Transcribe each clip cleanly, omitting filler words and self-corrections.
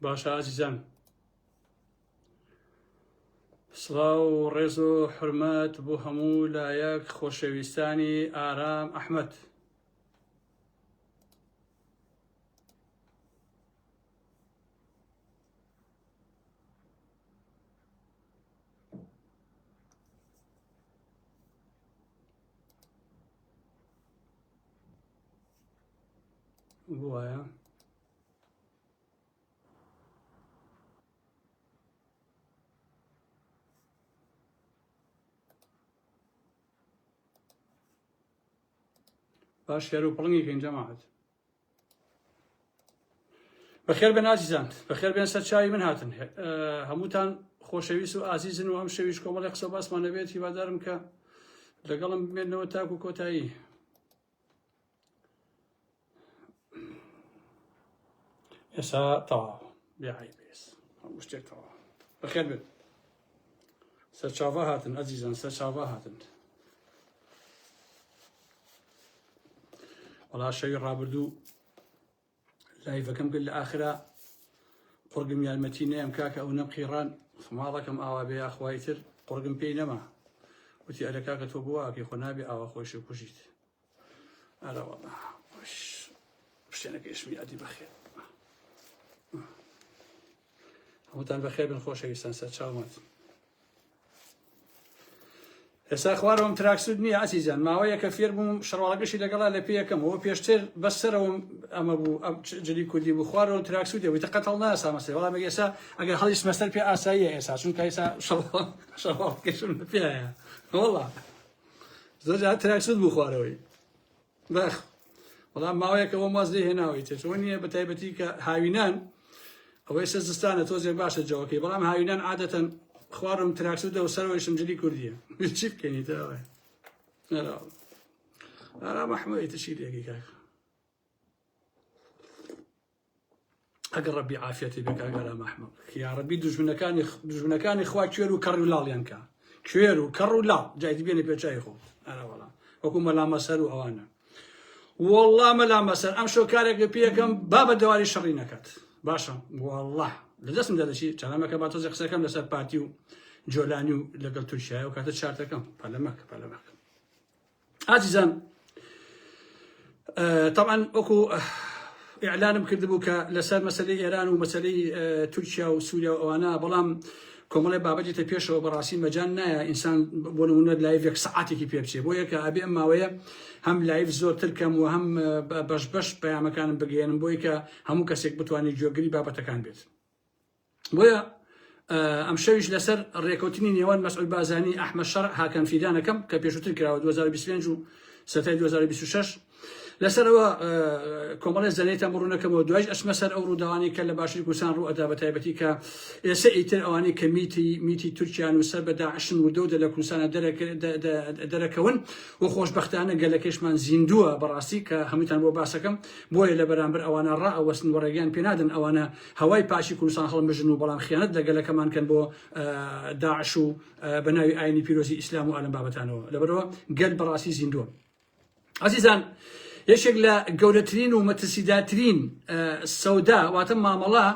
باشە ئازیزان سڵاو و ڕێز و حرمەت بۆ هەموو لایەک خۆشەویستانی ئارام ئەحمد بواە باش شێر و پڵنگی کەین جەماعەت بەخێر بێن ئازیزان بەخێر بێن سەر چاوی من هاتن هەمووتان خۆشەویست و ئازیزن و ئەم شەویش کۆمەڵی قسە باسمان دەبێت هیوادارم کە لەگەڵم بمێنەوە تاکو کۆتایی ئێسا تەواو بێ عیبێس هەموو شتێک تەواو بەخێر بێن سەرچاوە هاتن ئەزیزان سەرچاوە هاتن وەڵا شەوی ڕابردوو لایڤەکەم کرد لە ئاخرا قڕگم یارمەتی نەیەم کاکە ئەو نەم قیڕان ماڵەکەم ئاوا بێ یاخوای تر قڕگم پێی نەما وتی ئەرە کاکە تۆ بۆ ئاکەی خۆ نابێ ئاوا خۆیشە کوژیت ئەرە وەڵا پشتێنەکەیشم یادی بەخێر هەمووتان بەخێر بن خۆشەویستان سەر چاومات ئێستا خوارەوەم tracksuit نییە ئازیزان ماوەیەکە فێر بووم شەڕواڵەکەشی لەگەڵا لە پێیەکەم ئەوە پێشتر بەس سەرەوەم ئەمە بوو ئەم جلی کوردی بوو خوارەوە tracksuit بوو تەقەت هەڵ ناسامە سەر بەڵام ئێستا ئەگەر هەڵیشمە سەر پێ ئاساییە ئێستا چونکە ئێستا شەڕواڵەکەشم لە پێیە وەڵا زۆر جار tracksuit بوو خوارەوەی بەخ بەڵام ماوەیەکە ئەوم واز لێ هێناوەی تێچەوە نییە بە تایبەتی کە هاوینان ئەوەی سەر زستانە تۆزێک باشە جەوەکەی بەڵام هاوینان عادەتەن خوارم tracksuit دە و سەرەوەیشم جلی کوردیە چی بکەینی تاوە ئارام ئەحمەدی تشی لێکی کاک ئەگەر ڕەبی عافیەتی بێ کاک ئارام ئەحمەد یاڕەبی دوژمنەکانی دوژمنەکانی خوا کوێر و کەڕ و لاڵیان کا کوێر و کەڕ و لاڵ جایدی بێنە پێچای خۆ ئارا وەڵا وەکو مەلا مەسەر و ئەوانە والله مەلا مەسەر ئەم شۆ کارێک لە پێیەکەم با بە دەواری شەڕی نەکات باشە والله لە دەستم دەدەچی چالامەکە با تۆزێ قسەکەم لەسەر پارتی و جۆلانی و لەگەڵ تورکیا و کاتە چارتەکەم پەلەمەکە پەلەمەکە ئازیزان طبعا وەکو ئیعلانم کردبوو کە لەسەر مەسلەی ئێران و مەسلەی تورکیا و سووریا و ئەوانە بەڵام کۆمەڵی بابەتێتە پێشەوە بەڕاستی مەجان نایە ئینسان بۆ نمونە live یەک سعاتێکی پێ بچێ بۆ یەکە ئەبێ ئەم ماوەیە هەم live زۆرتر کەم و هەم بەش بەش پەیامەکانم بگەێنم بۆی کە هەموو کەسێک بتوانێت گوێگری بابەتەکان بێت بۆیە ئەمشەویش لەسەر ڕێکەوتنی نێوان مەسعود بازانی ئەحمەد شەرع هاکان فیدانەکەم کە پێشووتر کراوە 2025 و سەرەتای 2026 لەسەرەوە کۆمەڵی زەنەیتان بڕوونەکەمەوە دوایش ئەچمە سەر ئەو ڕووداوانی کە لە باشووری کوردستان ڕوو ئەدا بە تایبەتی کە ئێستا ئیتر ئەوانەی کە میتی میتی تورکیان و سەر بە داعشن وردە و لە کوردستانە دەرەکەون و خۆشبەختانە گەلەکەشمان زیندووە بەڕاستی کە هەمووتان بۆ باسەکەم بۆیە لە بەرامبەر ئەوانە ڕائەوەستن و ڕێگەیان پێنادەن ئەوانە هەوای پاکی کوردستان هەڵمژن و بەڵام خیانەت لە گەلەکەمان کەن بۆ داعش و بە ناوی ئاینی پیرۆزی ئیسلام و ئالەم بابەتانەوە لەبەرەوە گەل بەڕاستی زیندووە ئازیزان یەکێک لە گەورەترین و مەترسیدارترین سەودا واتە مامەڵە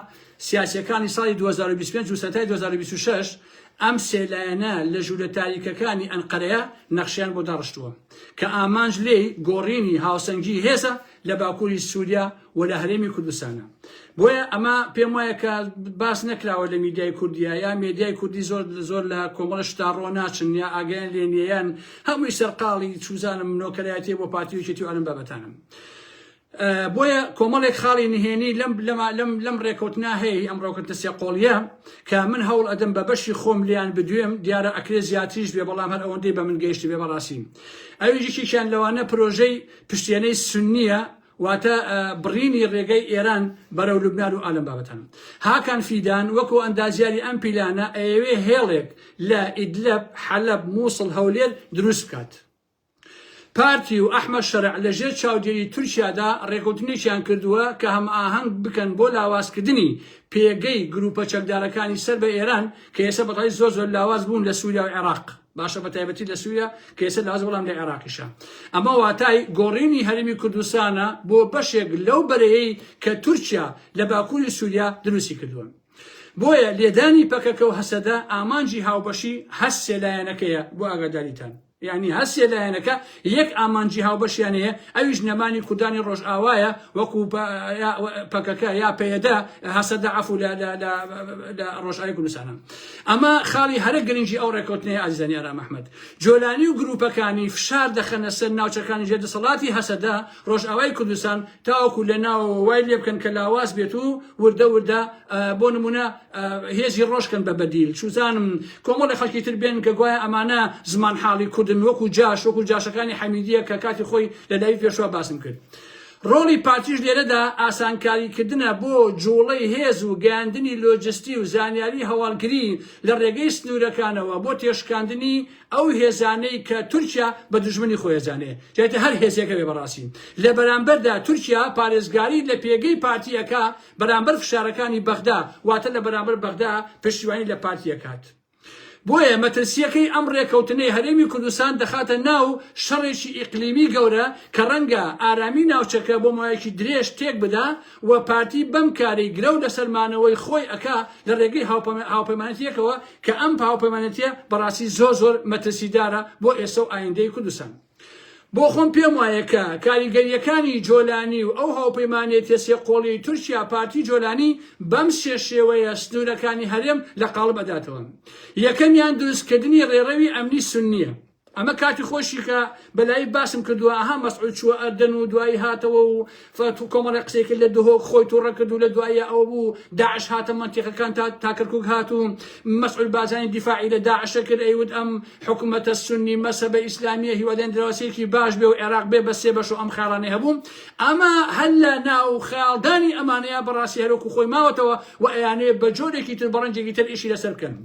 سیاسیەکانی ساڵی 2025 و سەرەتای 2026 ئەم سێ لایەنە لە ژوورە تاریکەکانی ئەنقەرەیە نەخشیان بۆ داڕشتووە کە ئامانج لێی گۆڕینی هاوسەنگی هێزە لە باکووری سووریا و لە هەرێمی کوردستانە بۆیە ئەمە پێم وایە کە باس نەکراوە لە میدیای کوردیا یا مێدیای کوردی زۆر زۆر لە کۆمەڵە شتا ڕۆ ناچن یا ئاگیان لێ نییە هەمووی سەرقاڵی چوزانم نۆکەرایەتی بۆ پارتی و یەکێتی و ئەلم بابەتانم بۆیە کۆمەڵێک خاڵی نهێنی لەم لەم لەم لەم ڕێکەوتنا هەیە ئەم ڕێکەوتنە سێقۆڵیە کە من هەوڵ ئەدەم بە بەشی خۆم لیان بدوێم دیارە ئەکرێ زیاتریش بێ بەڵام هەر ئەوەندەی بە من گەیشت بێ بەڕاستی ئەویش یەکێکیان لەوانە پرۆژەی پشتێنەی سنیە واتە بڕینی ڕێگەی ئێران بەرەو لوبنان و ئالەم بابەتانە. هاکان فیدان وەکو ئەندازیاری ئەم پیلانە ئەیەوێ هێڵێک لە ئیدلەب، حەلەب، موسڵ، هەولێر دروست بکات. پارتی و ئەحمەد شەرع لە ژێر چاودێری تورکیادا ڕێکەوتنێکیان کردووە کە هەمئاهەنگ بکەن بۆ لاوازکردنی پێگەی گروپە چەکدارەکانی سەر بە ئێران کە ئێستا بەتای زۆر زۆر لاواز بوون لە سوریا و عێراق. باشە بە تایبەتی لە سووریا کە ئێستا لاواز بەڵام لە عێراقیشە. ئەمە واتای گۆڕینی هەرێمی کوردستانە بۆ بەشێک لەو بەرەیەی کە تورکیا لە باکووری سووریا دروستی کردووە. بۆیە لێدانی پەکەکە و هەسەدە ئامانجی هاوبەشی هەر سێ لایەنەکەیە بۆ ئاگاداریتان. یانی هەر سێ لایەنەکە یەک ئامانجی هاوبەشیان هەیە ئەویش نەمانی کوردانی ڕۆژئاوایە وەکو پەکەکە یا پەیەدە هەسەدە عەفو لە لە لە لە ڕۆژئاوای کوردستانە. ئەمە خاڵی هەرە گرنگی ئەو ڕێککەوتنەیە ئازیزانی ئارام ئەحمەد. جۆلانی و گروپەکانی فشار دەخەنە سەر ناوچەکانی ژێر دەسەڵاتی هەسەدە ڕۆژئاوای کوردستان تاوەکو لە ناوەوە وای لێ بکەن کە لاواز بێت و وردە وردە بۆ نمونە هێزی ڕۆژ کەن بە بەدیل چوزانم کۆمەڵی خەڵکی تر بێن کە گوایە ئەمانە زمان حاڵی کوردن وەکو جاش وەکو جاشەکانی حەمیدیە کە کاتی خۆی لە لای پێشوە باسم کرد. ڕۆڵی پارتیش لێرەدا ئاسانکاریکردنە بۆ جوڵەی هێز و گەیاندنی لۆجستی و زانیاری هەواڵگری لە ڕێگەی سنوورەکانەوە بۆ تێشکاندنی ئەو هێزانەی کە تورکیا بە دوژمنی خۆی ئەزانێ جا ئیتر هەر هێزێک هەبێ بەڕاستی لە بەرامبەردا تورکیا پارێزگاری لە پێگەی پارتی ئەکا بەرامبەر فشارەکانی بەغدا واتە لە بەرامبەر بەغدا پشتیوانی لە پارتی ئەکات. بۆیە مەترسییەکەی ئەم ڕێکەوتنەی هەرێمی کوردستان دەخاتە ناو شەڕێکی ئیقلیمی گەورە کە ڕەنگە ئارامی ناوچەکە بۆ ماوەیەکی درێژ تێک بدا و پارتی بەم کارەی گرەو لەسەر مانەوەی خۆی ئەکا لە ڕێگەی هاوپەیمانێتییەکەوە کە ئەم هاوپەیمانێتییە بەڕاستی زۆر زۆر مەترسیدارە بۆ ئێستا و ئایندەی کوردستان. بۆ خۆم پێم وایە کە کاریگەرییەکانی جۆلانی و ئەو هاوپەیمانێتیە سێقۆڵیەی تورکیا پارتی جۆلانی بەم سێ شێوەیە سنوورەکانی هەرێم لە قاڵب ئەداتەوە. یەکەمیان دروستکردنی ڕێڕەوی ئەمنی سوننیە. ئەمە کاتی خۆشی کە بەلای باسم کردووە ئەها مەسعود چووە ئەردەن و دوایی هاتەوە و کۆمەڵی قسەی کرد لە دهۆک خۆی توڕە کرد و لە دواییە ئەوە بوو داعش هاتە مەنتیقەکان تا تا کەرکوک هات و مەسعود بارزانی دیفاعی لە داعش کرد ئەیوت ئەم حکومەتە سوننی مەسەبە ئیسلامیە هیوادارین دراوسێکی باش بێ و عێراق بێ بە سێ بەش و ئەم خەیاڵانەی هەبوو ئەمە هەر لە ناو خەیاڵدانی ئەمانەیە بەڕاستی هەروەکو خۆی ماوەتەوە و ئەیانەوێ بە جۆرێکی تر بە ڕەنگێکی تر ئیشی لەسەر بکەن.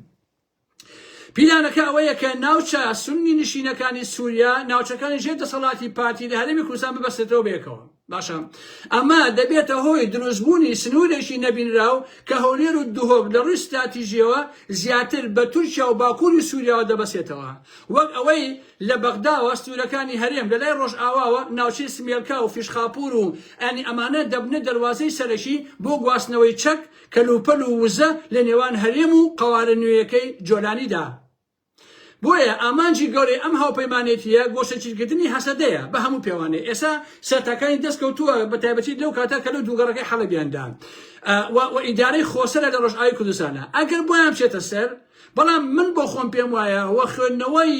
پیلانەکە ئەوەیە کە ناوچە سوننی نشینەکانی سوریا، ناوچەکانی ژێر دەسەڵاتی پارتی لە هەرێمی کوردستان ببەستێتەوە بەیەکەوە. باشە ئەمە دەبێتە هۆی دروستبوونی سنوورێکی نەبینراو کە هەولێر و دهۆک لە ڕووی ستراتیژییەوە زیاتر بە تورکیا و باکووری سووریاوە دەبەسێتەوە وەک ئەوەی لە بەغداوە سنوورەکانی هەرێم لە لای ڕۆژئاواوە ناوچەی سمێلکا و فیشخاپوور و یانی ئەمانە دەبنە دەروازەی سەرەکی بۆ گواستنەوەی چەک کەلوپەل و وزە لە نێوان هەرێم و قەوارە نوێیەکەی جۆلانیدا. بۆیە ئامانجی گەورەی ئەم هاوپەیمانێتییە گۆشەگیرکردنی هەسەدەیە بە هەموو پێوانەیە. ئێستا سەرتاکانی دەست کەوتووە بە تایبەتی لەو کاتە کە لەو دووگەڕەکەی حەڵەبیان دا و ئیدارەی خۆسەرە لە ڕۆژئاوای کوردستانە ئەگەر بۆیان بچێتە سەر بەڵام من بۆ خۆم پێم وایە و خوێندنەوەی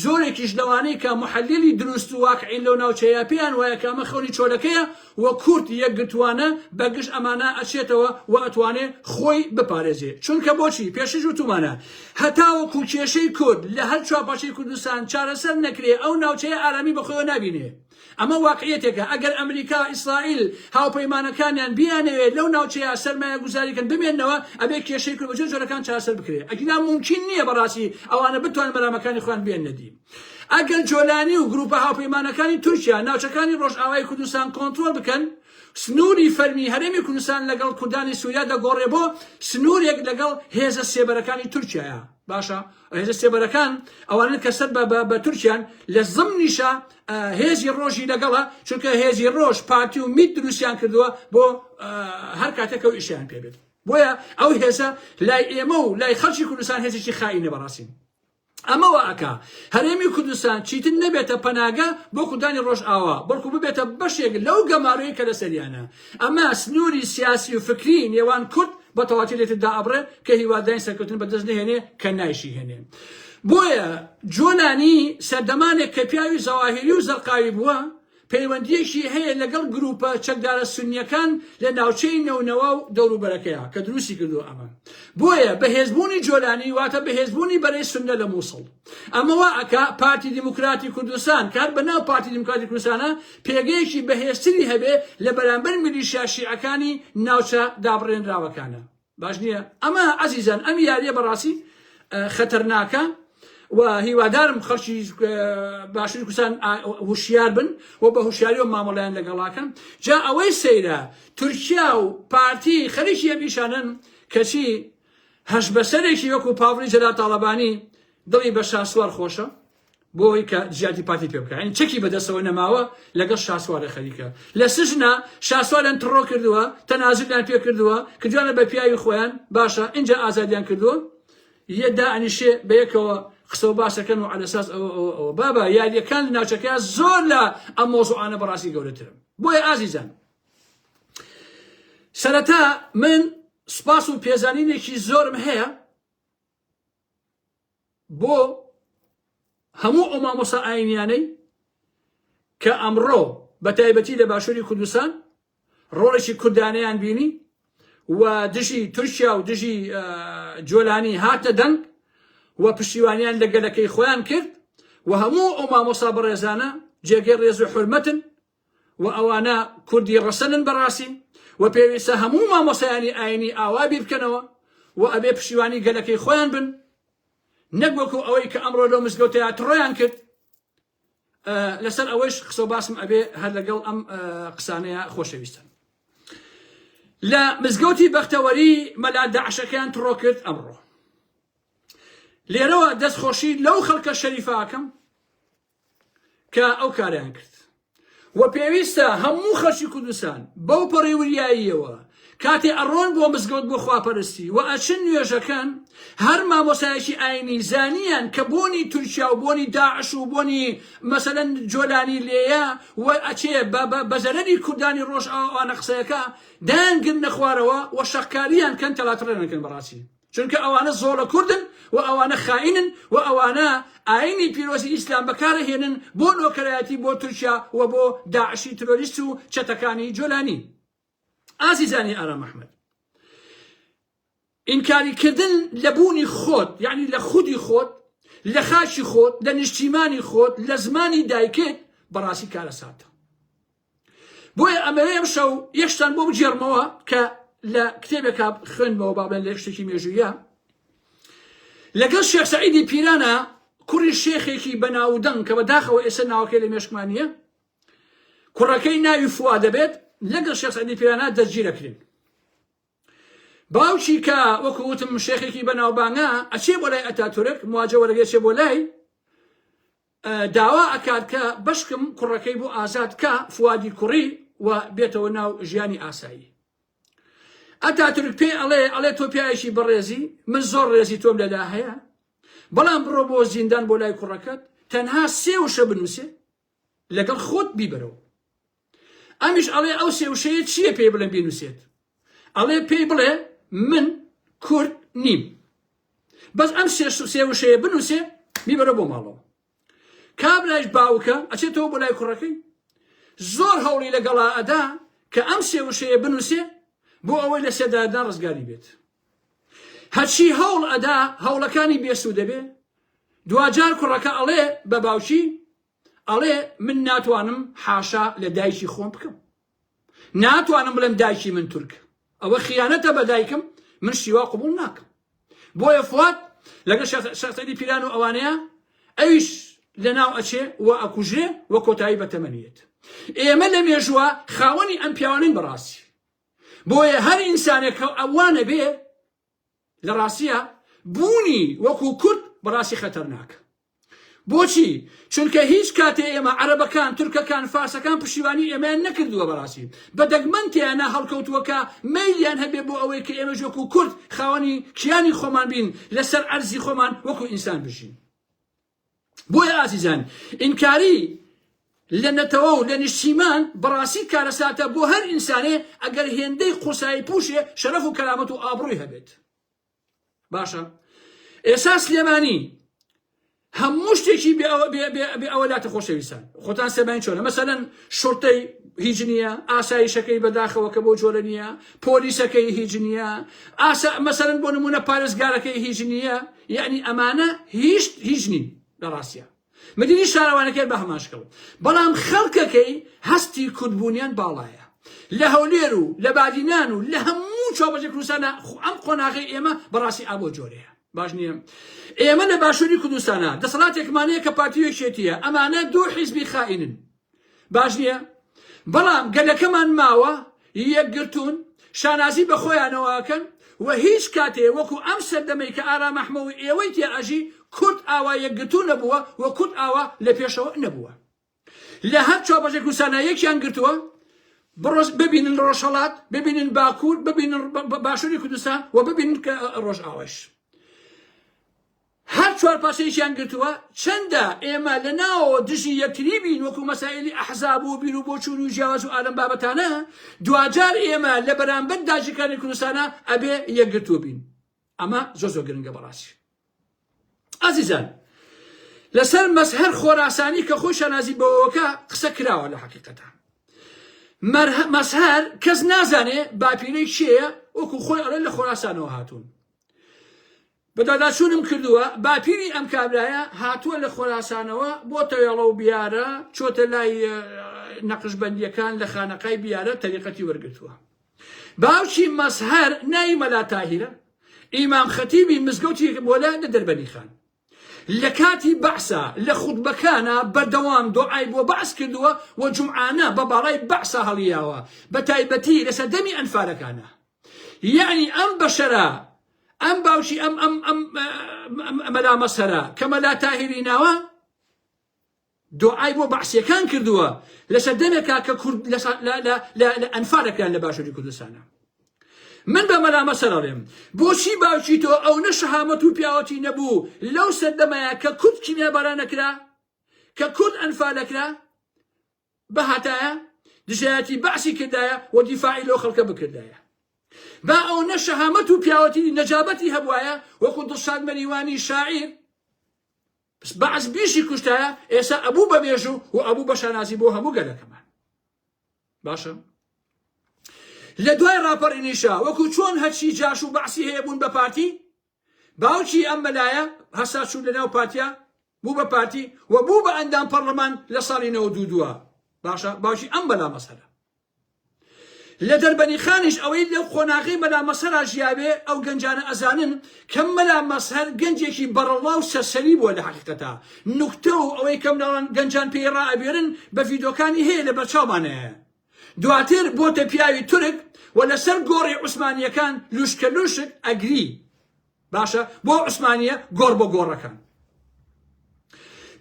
زۆرێکیش لەوانەی کە محەلیلی دروست و واقعین لەو ناوچەیە پێیان وایە کە ئەمە خەونی چۆلەکەیە و کورد یەکگرتووانە بە گژ ئەمانە ئەچێتەوە و ئەتوانێ خۆی بپارێزێ چونکە بۆچی پێشتریش وتومانە هەتاوەکو کێشەی کورد لە هەر چوارپارچەی کوردستان چارەسەر نەکرێ ئەو ناوچەیە ئارامی بەخۆیەوە نابینێ ئەمە واقعیەتێکە ئەگەر ئەمریکا ئیسرائیل هاوپەیمانەکانیان بیانەوێ لەو ناوچەیە سەرمایەگوزاری کەن بمێنەوە ئەبێ کێشەی کورد بە جۆر جۆرەکان چارەسەر بکرێ ئەگینا مومکین نییە بەڕاستی ئەوانە بتوانن مەرامەکانی خۆیان بێننە دی. ئەگەر جۆلانی و گروپە هاوپەیمانەکانی تورکیا ناوچەکانی ڕۆژئاوای کوردستان کۆنترۆڵ بکەن، سنووری فەرمی هەرێمی کوردستان لەگەڵ کوردانی سوریا دەگۆڕێ بۆ سنوورێک لەگەڵ هێزە سێبەرەکانی تورکیایە. باشە هێزە سێبەرەکان ئەوانەن کە سەر بە تورکیان، لە زمنیشا هێزی ڕۆژی لەگەڵە، چونکە هێزی ڕۆژ پارتی و میت دروستیان کردووە بۆ هەر کاتێک ئەو ئیشیان پێ بێت. بۆیە ئەو هێزە لای ئێمە و لای خەڵکی کوردستان هێزێکی خائینە بەڕاستی. ئەمە وا ئەکا هەرێمی کوردستان چیتر نەبێتە پەناگە بۆ کوردانی ڕۆژئاوا، بەڵکو ببێتە بەشێک لەو گەمارۆیەی کە لەسەریانە. ئەمە سنووری سیاسی و فکری نێوان کورد بە تەواوەتی لێتر دائەبڕێ کە هیوادارین سەرکەوتن بەدەست نەهێنێ کە نایشیهێنێ. بۆیە جۆلانی سەردەمانێک کە پیاوی زەواهیری و زەرقاوی بووە، پەیوەندییەکی هەیە لەگەڵ گروپە چەکدارە سوننیەکان لە ناوچەی نەونەوا و دەوروبەرەکەیا کە دروستی کردووە ئەمە بۆیە بەهێزبوونی جۆلانی واتە بەهێزبوونی بەرەی سوننە لە موسڵ ئەمە وا ئەکا پارتی دیموکراتی کوردستان کە هەر بەناو پارتی دیموکراتی کوردستانە پێگەیەکی بەهێزتری هەبێ لە بەرامبەر میلیشیا شیعەکانی ناوچە دابڕێنراوەکانە. باش نییە ئەمە ئەزیزان ئەم یاریە بەڕاستی خەتەرناکە و هیوادارم خەڵکی باشوری کوردستان هوشیار بن و بە هوشیاری و مامەڵیان لەگەڵاکەن جا ئەوەی سەیرە تورکیا و پارتی خەریکی ئەم ئیشانن کەچی هەش بەسەرێکی وەکو پاڤڵی جەلال تاڵەبانی. دڵی بە شاسوار خۆشە بۆی کە جیاتی پارتی پێ بکە یعنی چەکی بەدەستەوە نەماوە لەگەڵ شاسوارە خەریکە لە سژنا شاسواریان تڕۆ کردووە تەنازلیان پێ کردووە کردوانە بە پیاوی خۆیان باشە اینجا ئازادیان کردووە یە دائەنیشێ بەیەکەوە قسە و باسەکەن و عەلەساس ئەوە ئەوە ئەوە بابا یاریەکان لە ناوچەکەیا زۆر لە ئەم مۆزوعانە بەڕاستی گەورەترن بۆیە ئازیزان سەرەتا من سپاس و پێزانینێکی زۆرم هەیە بۆ هەموو ئەو مامۆسا ئاینیانەی کە ئەمڕۆ بە تایبەتی لە باشووری کوردستان ڕۆڵێکی کوردانەیان بینی و دژی تورکیا و دژی جۆلانی هاتە دەنگ و پشتیوانیان لە گەلەکەی خۆیان کرد و هەموو ئەو مامۆسا بەڕێزانە جێگەی ڕێز و حورمەتن و ئەوانە کوردی ڕەسەنن بەڕاستی و پێویستە هەموو مامۆسایانی ئاینی ئاوا بیر بکەنەوە و ئەبێ پشتیوانی گەلەکەی خۆیان بن نەک وەکو ئەوەی کە ئەمڕۆ لەو مزگەوتەیە تڕۆیان کرد لەسەر ئەوەیش قسە و باسم ئەبێ هەر لەگەڵ ئەم قسانەیە خۆشەویستن لە مزگەوتی بەختەوەری مەلا داعشەکەیان تڕۆ کرد ئەمڕۆ لێرەوە دەستخۆشی لەو خەڵکە شەریفاکەم کە ئەو کاریان کرد و پێویستە هەموو خەڵکی کوردستان بەو پەڕی وریاییەوە کاتێ ئەڕۆن بۆ مزگەوت بۆ خواپەرستی و ئەچن نوێژەکەن هەر مامۆسایەکی ئاینی زانیان کە بۆنی تورکیا و بۆنی داعش و بۆنی مەسەلەن جۆلانی لێیە و ئەچێ بە زەرەری کوردانی ڕۆژئاوانە قسەیەکە دایانگرنە خوارەوە و شەقکاریان کەن تەلاتڕێنەکەن بەڕاستی چونکە ئەوانە زۆڵە کوردن و ئەوانە خائینن و ئەوانە ئاینی پیرۆزی ئیسلام بەکارەهێنن بۆ نۆکەرایەتی بۆ تورکیا و بۆ داعشی ترۆریست و چەتەکانی جۆلانی. ئازیزانی ئارام ئەحمەد ئینکاری کردن لە بوونی خۆت یعنی لە خودی خۆت لە خاکی خۆت لە نیشتیمانی خۆت لە زمانی دایکت بەڕاستی کارەساتە بۆیە ئەمەوێ ئەم شەو یەکشتان بۆ بگێڕمەوە کە لە کتێبێکا خوێندمەوە با بڵێن لە شتێکی مێژوویە لەگەڵ شێخ سەعیدی پیرانە کوڕی شێخێکی بەناودەنگ کە بەداخەوە ئێستا ناوەکەی لە مێشکمان نییە کوڕەکەی ناوی فوا دەبێت لەگەڵ شێخ سەعیدی پیرانە دەستگیرەکرێن باوکی کە وەکو وتم شێخێکی بەناوبانگە ئەچێ بۆ لای ئەتاتورک مواجە وەرەگەی چێ بۆ لای داوا ئەکات کە بەشکم کوڕەکەی بۆ ئازاد کا فوادی کوڕی و بێتەوە ناو ژیانی ئاسایی. ئەتاتورک پێی ئەڵێ ئەڵێ تۆ پیاوێکی بەڕێزی من زۆر ڕێزی تۆم لەلا هەیە بەڵام بڕۆ بۆ زیندان بۆ لای کوڕەکەت تەنها سێ وشە بنووسێ لەگەڵ خۆت بیبەرەوە. ئەمیش ئەڵێ ئەو سێ وشەیە چییە پێی بڵێم بینووسێت؟ ئەڵێ پێی بڵێ من کورد نیم. بەس ئەم سێ سێ وشەیە بنووسێ بیبەرە بۆ ماڵەوە. کابرایش باوکە ئەچێتەوە بۆ لای کوڕەکەی زۆر هەوڵی لەگەڵا ئەدا کە ئەم سێ وشەیە بنووسێ بۆ ئەوەی لە سێدارەدان ڕزگاری بێت. هەرچی هەوڵ ئەدا هەوڵەکانی بێسوودە بێ دواجار کوڕەکە ئەڵێ بە باوکی ئەڵێ من ناتوانم حاشا لە دایکی خۆم بکەم ناتوانم بڵێم دایکی من تورک ئەوە خیانەتە بە دایکم من شیوا قبول ناکەم بۆیە فواد لەگەڵ شەخسەری پیران و ئەوانەیە ئەویش لەناو ئەچێ و ئەکوژرێ و کۆتایی بە تەمەنیەت ئێمە لە مێژووە خاوەنی ئەم پیاوانین بەڕاستی بۆیە هەر ئینسانێک کە ئەوانە بێ لە ڕاستیە بوونی وەکو کورد بەڕاستی خەتەرناکە بۆچی؟ چونکە هیچ کاتێ ئێمە عەرەبەکان، تورکەکان، فارسەکان پشتیوانی ئێمەیان نەکردووە بەڕاستی بە دەگمەن تێیانا هەڵکەوتووە کە مەیلیان هەبێ بۆ ئەوەی کە ئێمەش وەکو کورد خاوەنی کیانی خۆمان بین لەسەر عەرزی خۆمان وەکو ئینسان بژین. بۆیە ئازیزان ئینکاری لە نەتەوە و لە نیشتیمان بەڕاستی کارەساتە بۆ هەر ئینسانێ ئەگەر هێندەی قورسایی پوشێ شەرەف و کەرامەت و ئابڕووی هەبێت. باشە ئێسا سلێمانی هەموو شتێکی بێ ئەوە لاتە خۆشەویستان خۆتان سلێمانی چۆنە مەسەلەن شورتەی هیچ نییە ئاسایشەکەی بەداخەوە کە بۆ جۆرە نییە پۆلیسەکەی هیچ نییە ئاسا مەسەلەن بۆ نمونە پارێزگارەکەی هیچ نییە یعنی ئەمانە هیچ هیچ نین لە ڕاستە مدیری شارەوانەکەی بە هەمان شکڵ بەڵام خەڵکەکەی هەستی کوردبوونیان باڵایە لە هەولێر و لە بادینان و لە هەموو چاوبەجێ کوردستانە ئەم قۆناغەی ئێمە بەڕاستی ئابۆ جۆرەیە باش نییە ئێمە لە باشووری کوردستانە دەسەڵاتێکمان هەیە کە پارتی و یەکێتیە ئەمانە دوو حیزبی خائینن باش نییە بەڵام گەلەکەمان ماوە یەکگرتوون شانازی بە خۆیانەوە ئەکەن و هیچ کاتێ وەکو ئەم سەردەمەی کە ئارام ئەحمە و ئێوەی تیا ئەژی. کورد ئاوا یەکگرتوو نەبووە و کورد ئاوا لە پێشەوە نەبووە. لە هەر چوارپارچەی کوردستانا یەکیان گرتووە، بڕۆ ببینن ڕۆژهەڵات، ببینن باکوور، ببینن باشووری کوردستان و ببینن کە ڕۆژئاوایش. هەر چوارپارچەیەکیان گرتووە، چەندە ئێمە لە ناوەوە دژی یەکتری بین وەکو مەسائیلی ئەحزاب و بیر و بۆچوون و جیاواز و ئالەم بابەتانە، دواجار ئێمە لە بەرامبەر داگیرکاری کوردستانا ئەبێ یەکگرتوو بین. ئەمە زۆر زۆر گرنگە بەڕاستی. ئازیزان لەسەر مەزهەر خۆراسانی کە خۆی شانازی بەوەکە قسە کراوە لە حەقیقەتە مەزهەر کەس نازانێ باپیرەی کێیە وەکو خۆی ئەڵێ لە خۆراسانەوە هاتوون بەدواداچوونم کردووە باپیری ئەم کابرایە هاتووە لە خۆراسانەوە بۆ تەوێڵە و بیارە چۆتە لای نەقشبەندیەکان لە خانەقای بیارە تەریقەتی وەرگتووە باوکی مەزهەر ناوی مەلا تاهیرە ئیمام خەتیبی مزگەوتی بۆلە لە دەربەنی خان لە کاتی بەعسا لە خوتبەکانا بەردەوام دۆعای بۆ بەعس کردووە و جومعانە بە باڵای بەعسا هەڵیاوە بە تایبەتی لە سەردەمی ئەنفالەکانا یەعنی ئەم بەشەرە ئەم باوکی ئەم ئەم ئەم مەلا مەسەرە کە مەلا تاهیری ناوە دۆعای بۆ بەعسیەکان کردووە لە سەردەمێکا کە کورد لە ئەنفالەکران لە باشووری کوردستانە من بە مەلا مەسەر ئەڵێم بۆچی باوکی تۆ ئەو نە شەهامەت و پیاوەتی نەبوو لەو سەردەمەیە کە کورد کیمیاباران نەکرا کە کورد ئەنفالەکرا بهاتایە دژایەتی بەعسی کردایە و دیفاعی لەو خەڵکە بکردایە با ئەو نە شەهامەت و پیاوەتی نەجابەتی هەبوایە وەکو دڵشاد مەریوانی شاعیر بەعس بیشی کوشتایە ئێسا ئەبوو بە مێژوو و ئەبوو بە شانازی بۆ هەموو گەلەکەمان باشە لە دوای ڕاپەڕینیشا وەکو چۆن هەرچی جاش و بەعسی هەیە بوون بە پارتی باوکی ئەم مەلایە هەسا چوو لە ناو پارتیا بوو بە پارتی و بوو بە ئەندام پەڕلەمان لە ساڵی 92 باشە باوکی ئەم مەلا مەسەلە لە دەربەنیخانیش ئەوەی لەو قۆناغەی مەلا مەسەرا ژیابێ ئەو گەنجانە ئەزانن کە مەلا مەسهەر گەنجێکی بەڕەڵا و سەرسەری بووە لە حەقیقەتا نوکتە و ئەوەی کە مناڵان گەنجان پێی ڕائەبێرن بە ڤیدۆکانی هەیە لە بەرچاومانەیە دواتر بۆتە پیاوی تورک و لەسەر گۆڕی عوسمانیەکان لوشکە لوشک ئەگری باشە بۆ عوسمانیە گۆڕ بۆ گۆڕەکان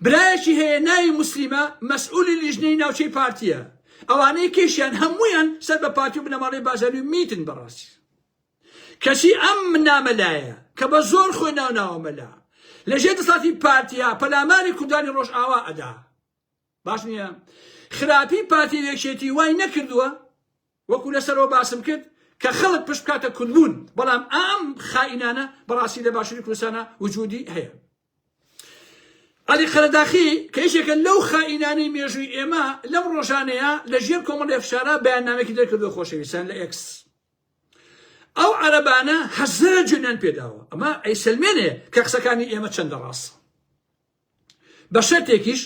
برایەکی هەیە ناوی موسلیمە مەسئولی لیژنەی ناوچەی پارتیە ئەوانەی کەیشیان هەموویان سەر بە پارتی و بنەماڵەی بازاروی میتن بەڕاستی کەچی ئەم نامەلایە کە بە زۆر خۆی ناو ناوە مەلا لەژێر دەسەڵاتی پارتیا پەلاماری کوردانی ڕۆژئاوا ئەدا باش نییە خراپی پارتی و یەکێتی وای نەکردووە وەکو لەسەرەوە باسم کرد کە خەڵک پشت بکاتە کوردبوون بەڵام ئەم خائینانە بەڕاستی لە باشووری کوردستانە وجودی هەیە عەلی قەرەداخی کە یەکێکە لەو خائینانەی مێژووی ئێمە لەم ڕۆژانەیە لە ژێر کۆمەڵی فشارە بەیاننامێکی دەرکردووە خۆشەویستان لە ئێکس ئەو عەرەبانە هەزار جوێنیان پێداوە ئەمە ئەیسەلمێنێ کە قسەکانی ئێمە چەندە ڕاستە بە شەرتێکیش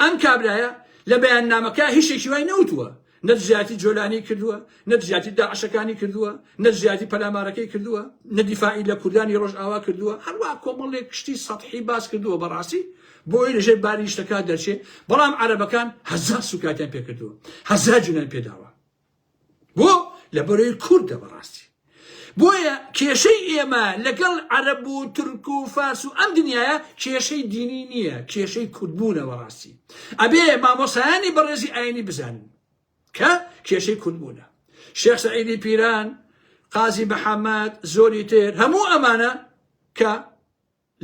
ئەم کابرایە لە بەیاننامەکە هیچ شتێکی وای نەوتووە نە دژایەتی جۆلانی کردووە نە دژایەتی داعشەکانی کردووە نە دژایەتی پەلامارەکەی کردووە نە دیفاعی لە کوردانی ڕۆژئاوا کردووە هەروە کۆمەڵێک شتی سەتحی باس کردووە بەڕاستی بۆی لەژێر باری شتەکە دەرچێ بەڵام عەرەبەکان هەزار سوکاتیان پێکردووە هەزار جنیان پێداوە بۆ؟ لەبەرەی کوردە بەڕاستی. بۆیە کێشەی ئێمە لەگەڵ عەرەب و تورک و فارس و ئەم دنیایە کێشەی دینی نییە، کێشەی کوردبوونە بەڕاستی. ئەبێ مامۆسایانی بەڕێزی ئاینی بزانن کە کێشەی کوردبوونە. شێخ سەعیدی پیران، قازی محەممەد، زۆری تر هەموو ئەمانە کە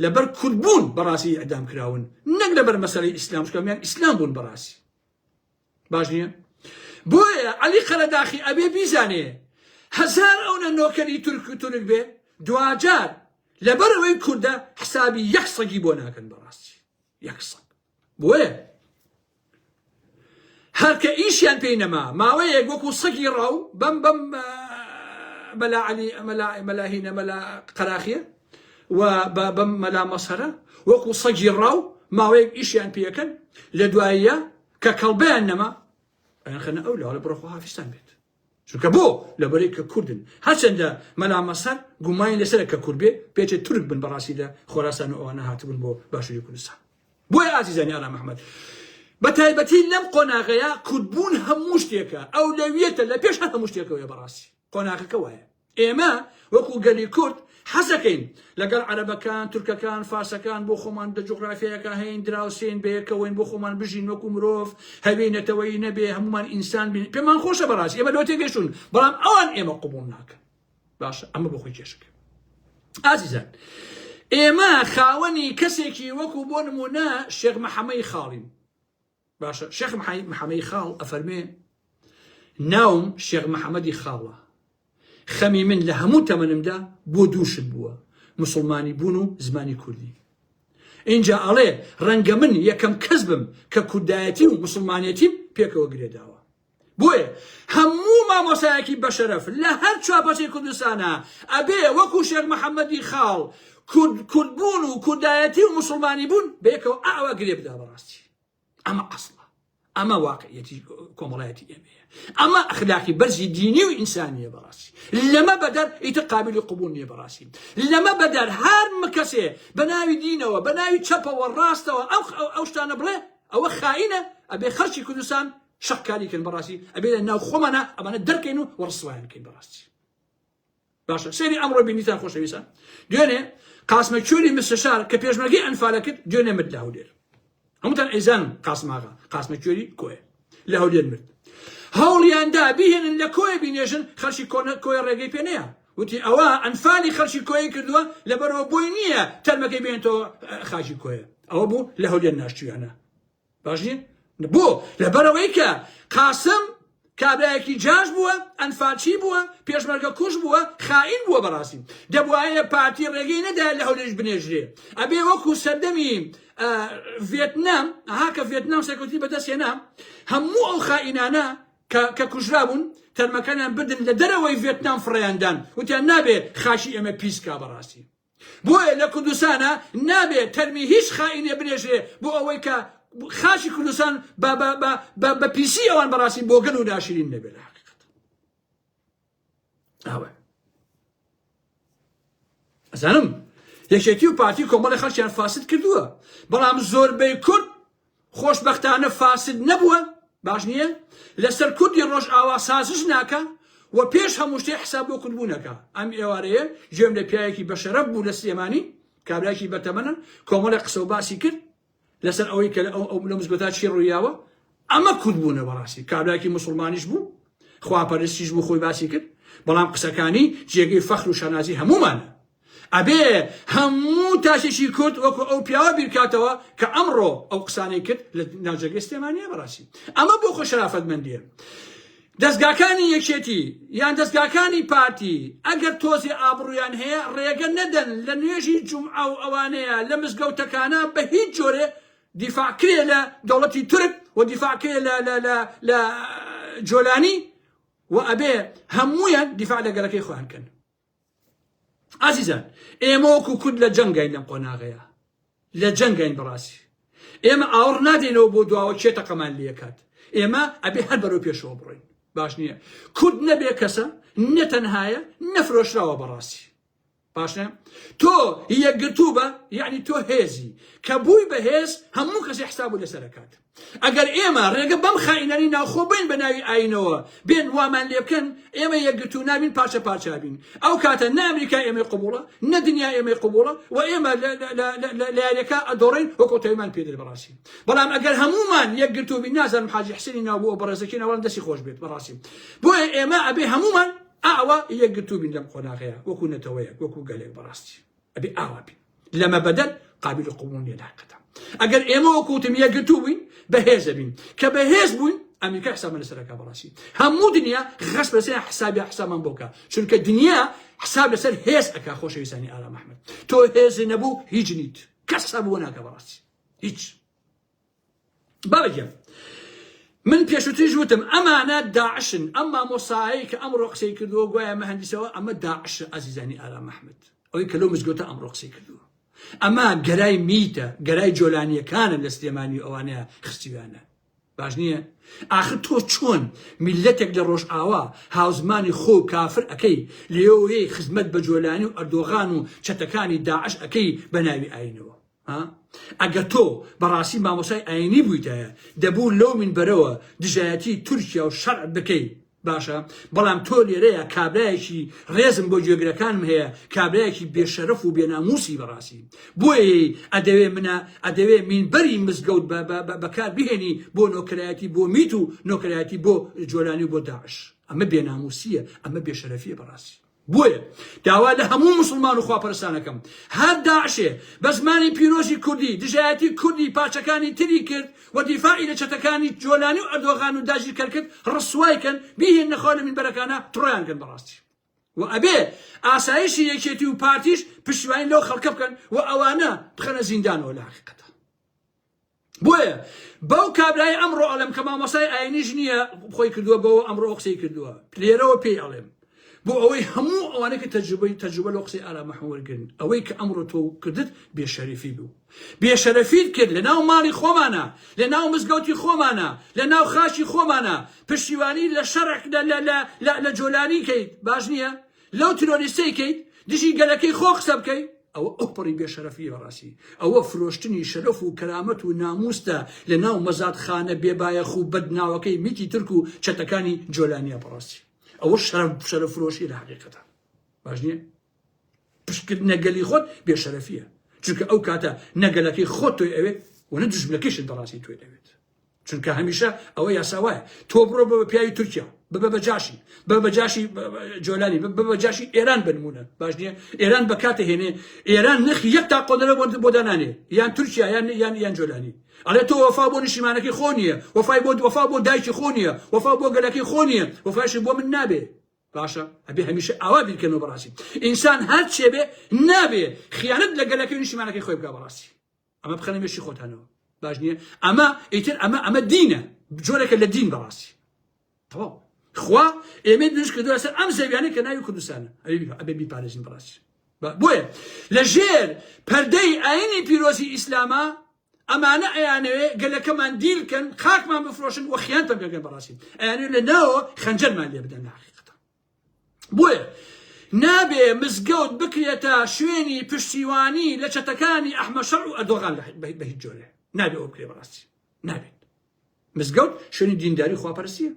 لەبەر کوردبوون بەڕاستی ئیعدام کراون نەک لەبەر مەسەلەی ئیسلام چونکە هەموویان ئیسلام بوون بەڕاستی باش نییە بۆیە عەلی قەرەداخی ئەبێ بیزانێ هەزار ئەونە نۆکەری تورک و تورک بێ دواجار لەبەر ئەوەی کوردە حسابی یەک سەگی بۆ ناکەن بەڕاستی یەک سەگ بۆیە هەر کە ئیشیان پێی نەما ماوەیەک وەکو سەگی ڕاو بەم بەم مەلا عەلی مەلا مەلا هینە مەلا قەراخیە و بە بەم مەلا مەسەرە وەکو سەگی ڕاو ماوەیەک ئیشیان پێەکەن لە دواییە کە کەڵبیان نەما ئەیان خەنە ئەو لاوە بڕۆ خواحافیزتان بێت چونکە بۆ لەبەرەی کە کوردن هەرچەندە مەلا مەسەر گومانی لەسەرە کە کورد بێ پێچێت تورک بن بەڕاستی لە خۆراسان و ئەوانە هاتبوون بۆ باشووری کوردستان بۆیە ئازیزانی ئارام ئەحمەد بە تایبەتی لەم قۆناغەیە کوردبوون هەموو شتێکە ئەولەویەتە لە پێش هەر هەموو شتێکەوەیە بەڕاستی قۆناغەکە وایە ئێمە وەکو گەلی کورد حەزەکەین لەگەڵ عەرەبەکان، تورکەکان، فارسەکان بۆ خۆمان لە جوغرافیایەکا هەین، دراوسێین، بەیەکەوەین، بۆ خۆمان بژین وەکو مرۆڤ، هەوێی نەتەوەیی نەبێ، هەموومان ئینسان بین، پێمان خۆشە بەڕاستی، ئێمە لەوە تێگەیشتوون، بەڵام ئەوان ئێمە قبوڵ ناکەن. باشە ئەمە بۆ خۆی کێشەکە. ئازیزان ئێمە خاوەنی کەسێکی وەکو بۆ نمونە شێخ محەمەی خاڵین. باشە شێخ محەمەی خاڵ ئەفەرمێ ناوم شێخ محەمەدی خاڵە خەمی من لە هەموو تەمەنمدا بۆ دووشت بووە مسلمانی بوون و زمانی کوردی اینجا ئەڵێ ڕەنگە من یەکەم کەس بم کە کوردایەتی و مسلمانەتیم پێکەوە گرێداوە بۆیە هەموو مامۆسایەکی بەشەرەف لە هەر چواپەچەی کوردستانە ئەبێ وەکو شێخ محەممەدی خاڵ کورد کوردبوون و کوردایەتی و مسلمانی بوون بەیەکەوە ئاوا گرێ بدا بەڕاستی ئەمە ئەسڵە ئەمە واقعیەتی کۆمەڵایەتی ئێمەیە ئەمە ئەخلاقی بەرزی دینی و ئینسانیە بەڕاستی لەمە بەدەر ئیتر قابلی قبول نییە بەڕاستی لەمە بەدەر هەر کەسێ بە ناوی دینەوە بە ناوی چەپەوە ڕاستەوە ئەو ئەو شتانە بڵێ ئەوە خائینە ئەبێ خەڵکی کوردستان شەقکاری کەن بەڕاستی ئەبێ لە ناو خۆمانە ئەمانە دەرکەین و وەڕسوایان کەین بەڕاستی باشە سەیری ئەمڕۆ بینیتان خۆشەویستان دوێنێ قاسمە کوێری مستەشار کە پێشمەرگەی ئەنفالە کرد دوێنێ مرد لە هەولێر هەمووتان ئەیزان قاسماغا قاسمە کوێری کۆیە لە هەولێر مرد هەوڵیاندا بیهێنن لە کۆیە بینێژن خەڵکی کۆنە کۆیە ڕێگەی پێ نەیە وتی ئەوە ئەنفالی خەڵکی کۆیە کردووە لەبەرەوە بۆی نییە تەرمەکەی بێنێتەوە خاکی کۆیە ئەوە بوو لە هەولێر ناشتویانە باش نییە؟ بۆ؟ لەبەرئەوەی کە قاسم کابرایەکی جاش بووە، ئەنفالچی بووە، پێشمەرگە کوژ بووە، خائین بووە بەڕاستی. دەبوایە پارتی ڕێگەی نەدایە لە هەولێریش بنێژرێ. ئەبێ وەکو سەردەمی ڤێتنام، ئەها کە ڤێتنام سەرکەوتنی بەدەست هێنا، هەموو ئەو خائینانە کە کە کوژرابوون تەرمەکانیان بردن لە دەرەوەی ڤێتنام فڕێیان دان، وتیان نابێ خاکی ئێمە پیس کا بەڕاستی. بۆیە لە کوردستانا نابێ تەرمی هیچ خائینێ بنێژرێ بۆ ئەوەی کە خاکی کوردستان بە بە بە بە بە پیسی ئەوان بەڕاستی بۆگەن و ناشرین نەبێ لە حقیقەت ئاوە ئەزانم یەکێتی و پارتی کۆمەڵی خەڵکیان فاسد کردووە بەڵام زۆربەی کورد خۆشبەختانە فاسد نەبووە باش نییە لەسەر کوردی ڕۆژئاوا سازش ناکا و پێش هەموو شتێ حساب بۆ کوردبوون ئەکا ئەم ئێوارەیە گوێم لە پیاوێکی بەشەرەف بوو لە سلێمانی کابرایەکی بەتەمەنە کۆمەڵێک قسە و باسی کرد لەسەر ئەوەی کە ئەو ئەو لە مزگەوتا چی ڕوویاوە ئەمە کوردبوونە بەڕاستی کابراکی مسلمانیش بوو خواپەرستیش بوو خۆی باسی کرد بەڵام قسەکانی جێگەی فەخر و شانازی هەموومانە ئەبێ هەموو تاکێکی کورد وەکو ئەو پیاوە بیرکاتەوە کە ئەمڕۆ ئەو قسانەی کرد لە ناوجەرگەی سلێمانیە بەڕاستی ئەمە بۆ خۆی شەرافەتمەندیە دەستگاکانی یەکێتی یان دەستگاکانی پارتی ئەگەر تۆزێ ئابڕویان هەیە ڕێگە نەدەن لە نوێژی جومعە و ئەوانەیە لە مزگەوتەکانە بە هیچ جۆرێ دیفاع کرێ لە دەوڵەتی تورک و دیفاع کرێ لە لە لە لە جۆلانی و ئەبێ هەموویان دیفاع لە گەلەکەی خۆیان کەن ئازیزان ئێمە وەکو کورد لە جەنگاین لەم قۆناغەیە لە جەنگاین بەڕاستی ئێمە ئاوڕ نادەینەوە بۆ دواوە کێ تەقەمان لێکات ئێمە ئەبێ هەر بەرەو پێشەوە بڕۆین باش نییە کورد نەبێ کەسە نە تەنهایە نەفرۆشراوە بەڕاستی باشە تۆ یەکگرتوو بە یعنی تۆ هێزی کە بووی بەهێز هەموو کەسی حساب و لەسەرەکات ئەگەر ئێمە ڕێگە بەم خائینانی ناوخۆ بین بە ناوی ئاینەوە بێن وامان لێ بکەن ئێمە یەکگرتوو نابین پارچە پارچە بین ئەو کاتە نە ئەمریکا ئێمەی قبوڵە نە دنیا ئێمەی قبوڵە و ئێمە لە یاریەکە ئەدۆڕین وە کۆتاییمان پێ دێت بەڕاستی بەڵام ئەگەر هەموومان یەکگرتوو بین نازانم حاجی حسێنی ناو بۆ بەڕێزەکی ناوەڵم دەستی خۆش بێت بەڕاستی بۆیە ئێمە ئەبێ هەموومان ئاوا یەکگرتوو بین لەم قۆناغەیە وەکو نەتەوەیەک وەکو گەلێک بەڕاستی ئەبێ ئاوا بین لەمە بەدەر قابل قبول نییە لە حقیقەتا ئەگەر ئێمە وەکو وتم یەکگرتوو بووین بەهێزە بین کە بەهێز بووین ئەمریکا حسابمان لەسەر ئەکا بەڕاستی هەموو دنیا غەسب لەسەر حسابی حسابمان بۆ بکە چونکە دنیا حساب لەسەر هێز ئەکا خۆشەویستانی ئارام ئەحمەد تۆ هێز نەبوو هیچ نیت کەس حساب بۆ ناکە بەڕاستی هیچ بابە گیان من پێشوتریش وتم ئەمانە داعشن ئەم مامۆسایەی کە ئەمڕۆ قسەی کردووە گوایە مەهندیسەوە ئەمە داعشە ئازیزانی ئارام ئەحمد ئەوەی کە لەو مزگەوتە ئەمڕۆ قسەی کردووە ئەمە گەرای میتە گەرای جۆلانیەکانە لە سلێمانی و ئەوانەیە خستیویانە باش نییە ئاخر تۆ چۆن میلەتێک لە ڕۆژئاوا هاوزمانی خۆ و کافر ئەەکەی لێەوەی خزمەت بە جۆلانی و ئەردۆغان و چەتەکانی داعش ئەەکەی بە ناوی ئاینەوە ها ئەگەر تۆ بەڕاستی مامۆستای ئاینی بوویتایە دەبوو لەو مینبەرەوە دژایەتی تورکیا و شەرع بکەی. باشە بەڵام تۆ لێرەیە کابرایەکی ڕێزم بۆ گوێگرەکانم هەیە کابرایەکی بێشەرەف و بێناموسی بەڕاستی بۆیە ئەدەوێ منە ئەدەوێ مینبەری مزگەوت بەکار بهێنی بۆ نۆکەرایەتی بۆ میت و نۆکەرایەتی بۆ جۆلانی و بۆ داعش ئەمە بێناموسیە ئەمە بێشەرەفیە بەڕاستی بۆیە داوا لە هەموو موسڵمان و خواپەرستانەکەم هەر داعشێ بە زمانی پیرۆزی کوردی دژایەتی کوردی پارچەکانی تری کرد و دیفاعی لە چەتەکانی جۆلانی و ئەردۆغان و داگیرکەر کرد ڕسوای کەن بیهێننە خۆ لە مینبەرەکانە تڕۆیان کەن بەڕاستی و ئەبێ ئاسایشی یەکێتی و پارتیش پشتیوانی لەو خەڵکە بکەن و ئەوانە بخەنە زیندانەوە لە حەقیقەتە بۆیە بەو کابرای ئەمڕۆ ئەڵێم کە مامۆسای ئاینیش نییە خۆی کردووە بەوە ئەمڕۆ قسەی کردووە لێرەوە پێی ئەڵێم بۆ ئەوەی هەموو ئەوانە کە تەجروبەی تەجروبە لەو قسەی ئارام محەمەد وەرگرن ئەوەی کە ئەمڕۆ تۆ کردت بێشەریفی بوو بێشەرەفیت کرد لە ناو ماڵی خۆمانە لە ناو مزگەوتی خۆمانە لە ناو خاکی خۆمانە پشتیوانی لە شەرع لە لە لە لە لە جۆلانی کەیت باش نییە لەو ترۆریستەی کەیت دژی گەلەکەی خۆ قسە بکەی ئەوە ئەوپەڕی بێشەرەفیە بەڕاستی ئەوە فرۆشتنی شەرەف و کەرامەت و ناموستە لە ناو مەزادخانە بێبایەخ و بەدناوەکەی میتی تورک و چەتەکانی جۆلانیە بەڕاستی ئەوە شەرەف شەرەف فرۆشی لە حەقیقەتە باش نییە پشتکردنە گەلی خۆت بێشەرەفیە چونکە ئەو کاتە نەگەلەکەی خۆت تۆی ئەوێت و نە دژمنەکەیشت بەڕاستی تۆی ئەوێت چونکە هەمیشە ئەوە یاسا وایە تۆ بڕۆ بە پیاوی تورکیا ببە بە جاشی بە بە جاشی جۆلانی بە بە جاشی ئێران بنمونە باش نییە ئێران بەکاتە هێنێ ئێران نرخی یەک تا قۆنەرە بۆ بۆ دانانێ یان تورکیا یان یان یان جۆلانی ئەڵێ تۆ وەفا بۆ نیشیمانەکەی خۆ نییە وەفای بۆ وەفا بۆ دایکی خۆ نییە وەفا بۆ گەلەکەی خۆ نییە وەفاشی بۆ من نابێ باشە ئەبێ هەمیشە ئاوا بیرکەنەوە بەڕاستی ئینسان هەر چێ بێ نابێ خیانەت لە گەلەکەی و نیشتیمانەکەی خۆی بکا بەڕاستی ئەمە بخەنە مێشکی خۆتانەوە باش نییە ئەمە ئیتر ئەمە ئەمە دینە جۆرێکە لە دین بەڕاستی تەواو خوا ئێمە دروست کردووە سەر ئەم زەویانەی کە ناوی کوردستانە ئەبێ بیپارێزین بەڕاستی بۆیە لە ژێر پەردەی ئاینی پیرۆزی ئیسلامە ئەمانە ئەیانەوێ گەلەکەمان دیل کەن خاکمان بفرۆشن و خیانتان پێ بکەن بەڕاستی ئەیانەوێ لە ناوە خەنجەرمان لێ بدەن لە حەقیقەتە بۆیە نابێ مزگەوت بکرێتە شوێنی پشتیوانی لە چەتەکانی ئەحمە شەڕ و ئەردۆغان بە هیچ جۆرێ نابێ ئەو بکرێ بەڕاستی نابێت مزگەوت شوێنی دینداری خواپەرستیە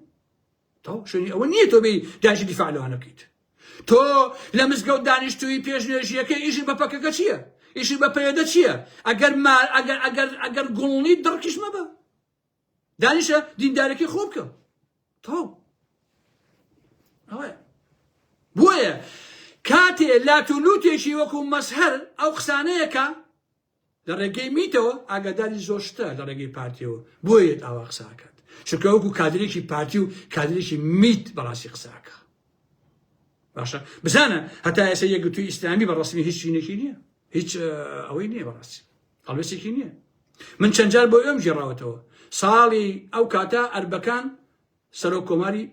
تەواو شوێنی ئەوە نییە تۆ بێی دانیشی دیفاع لەوانە بکەیت تۆ لە مزگەوت دانیشتووی پێش نوێژیەکەی ئیشی بە پەکەکە چییە ئیشی بە پەیەدە چییە ئەگەر ما ئەگەر ئەگەر ئەگەر گوڵنی دڕکیش مەبە دانیشە دیندارەکەی خۆ بکە تەواو ئەوەیە بۆیە کاتێ لات و لوتێکی وەکو مەزهەر ئەو قسانەیەکە لە ڕێگەی میتەوە ئاگاداری زۆر شتە لە ڕێگەی پارتیەوە بۆیە یەت ئاوا قسە ئەکات چونکە وەکو کادرێکی پارتی و کادرێکی میت بەڕاستی قسە ئەکا باشە بزانە هەتا ئێستا یەکگرتووی ئیسلامی بە ڕسمی هیچ چینێکی نییە هیچ ئەوەی نییە بەڕاستی هەڵوێستێکی نییە من چەند جار بۆ ئێم گێڕاوەتەوە ساڵی ئەو کاتە ئەربەکان سەرۆک کۆماری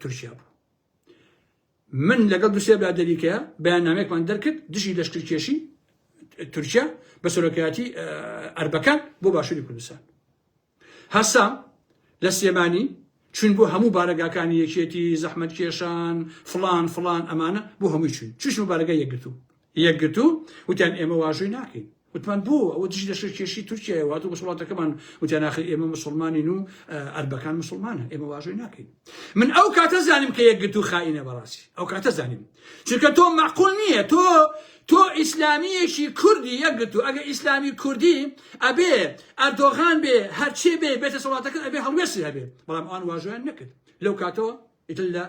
تورکیا بوو من لەگەڵ دوسێ برادەری کە بەیاننامەیەکمان دەرکرد دژی لەشکرکێشی تورکیا بە سەرۆکایەتی ئەربەکان بۆ باشووری کوردستان هەسام لە سلێمانی چون بۆ هەموو بارەگاکانی یەکێتی زەحمەت کێشان فلان فلان ئەمانە بۆ هەمووی چوین چوش بارەگای یەکگرتوو یەکگرتوو وتیان ئێمە واژۆی ناکەین وتمان بۆ ئەوە دژی لەشکرکێشی تورکیایە و هاتوو بۆ وڵاتەکەمان وتیان ئاخر ئێمە مسوڵمانین و ئەربەکان مسوڵمانە ئێمە واژۆی ناکەین من ئەو کاتە زانیم کە یەکگرتوو خائینە بەڕاستی ئەو کاتە زانیم چونکە تۆ معقول نییە تۆ تۆ ئیسلامیەکی کوردی یەکگرتوو ئەگەر ئیسلامی کوردی ئەبێ ئەردۆغان بێ هەرچێ بێ بێتە سەڵاتەکە ئەبێ هەڵوێستی هەبێ بەڵام ئەوان واژۆیان نەکرد لەو کاتەوە ئیتر لە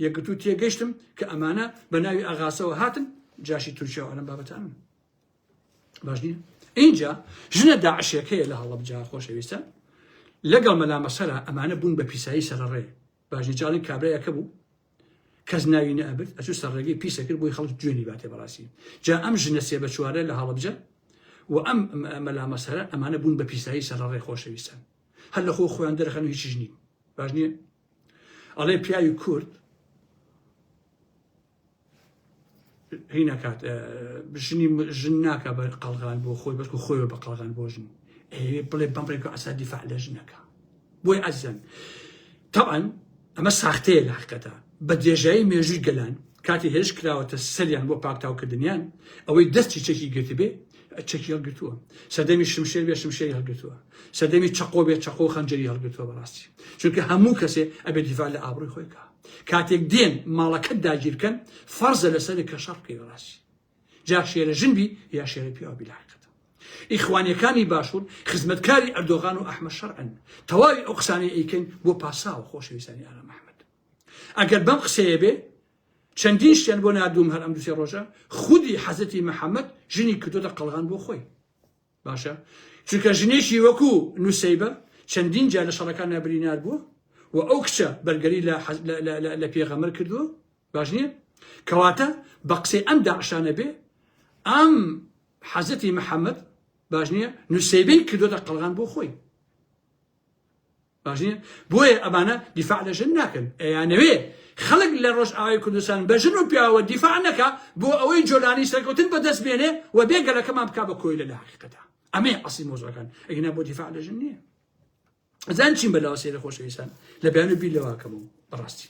یەکگرتوو تێگەیشتم کە ئەمانە بە ناوی ئەغاسەوە هاتن جاشی تورکیا و ئەلەم بابەتانن باش نییە اینجا ژنە داعشێک هەیە لە هەڵەبجە خۆشەویستە لەگەڵ مەلا مەسەرە ئەمانە بوون بە پیسایی سەرڕێ باش نییە جاڵین کابرایەکە بوو کەس ناوی نەئەبرد ئەچوو سەر ڕێگەی پیسە کرد بۆی خەڵک جوێنی باتێ بەڕاستی جا ئەم ژنە سێ بە چوارە لە هەڵەبجە و ئەم مەلا مەسەرە ئەمانە بوون بە پیسایی سەرڕێ خۆشەویستان هەر لە خۆ خۆیان دەرخەن و هیچیش نین باش نییە ئەڵێ پیاوی کورد هی ناکات ژنی ژن ناکە بە قەڵغان بۆ خۆی بەڵکو خۆی بە قەڵغان بۆ ژن بڵێ بەم ڕێگە ئەسا دیفاع لە ژنەکە بۆی ئەزن طبعا ئەمە ساختەیە لە حقیقەتە بە درێژایی مێژووی گەلان کاتی هێرش کراوەتە سەریان بۆ پاکتاوکردنیان ئەوەی دەستی چەکی گرتبێ. چەکی هەڵگرتووە، سەردەمی شمشێر بێ شمشێری هەڵگرتووە، سەردەمی چەقۆ بێ چەقۆ و خەنجەری هەڵگرتووە. بەڕاستی چونکە هەموو کەسێ ئەبێ دیفاع لە ئابڕووی خۆی بکا. کاتێک دێن ماڵەکەت داگیرکەن فەرزە لەسەر کە شەڕ بکەی بەڕاستی، جا شێرە ژن بی یا شێرە پیاو بی. لە حەقیقەتە ئیخوانیەکانی باشوور خزمەتکاری ئەردۆغان و ئەحمەد شەرعن. تەواوی ئەو قسانەی ئەیکەن بۆ پاساوە خۆشەویستانی ئارام ئەحمەد. ئەگەر بەم قسەیە بێ چەندین شتیان بۆ ناردووم هەر ئەم دوسێ ڕۆژە خودی حەزرەتی محەممەد ژنی کردۆتە قەڵغان بۆ خۆی. باشە چونکە ژنێکی وەکو نوسەیبە چەندین جار لە شەڕەکان نابرینار بووە و ئەو کچە بەرگەری لە پێغەمەر کردووە. باش نییە؟ کەواتە بە قسەی ئەم داعشانە بێ ئەم حەزرەتی محەممەد باش نییە نوسەیبەی کردۆتە قەڵغان بۆ خۆی. باش نیە؟ بۆیە ئەمانە دیفاع لە ژن ناکەن، ئەیانەوێ خەڵک لە ڕۆژئاوای کوردستان بە ژن و پیاوە دیفاع نەکا بۆ ئەوەی جۆلانی سەرکەوتن بەدەست بێنێ و بێ گەلەکەمان بکا بە کۆیلە. لە حەقیقەتا ئەمەیە ئەسڵی مەوزوعەکان، ئەگینا بۆ دیفاع لە ژن نییە. ئەزان چیم بەلاوە سەیرە خۆشەویستان لە بیان و بیر لەواکەمەوە بەڕاستی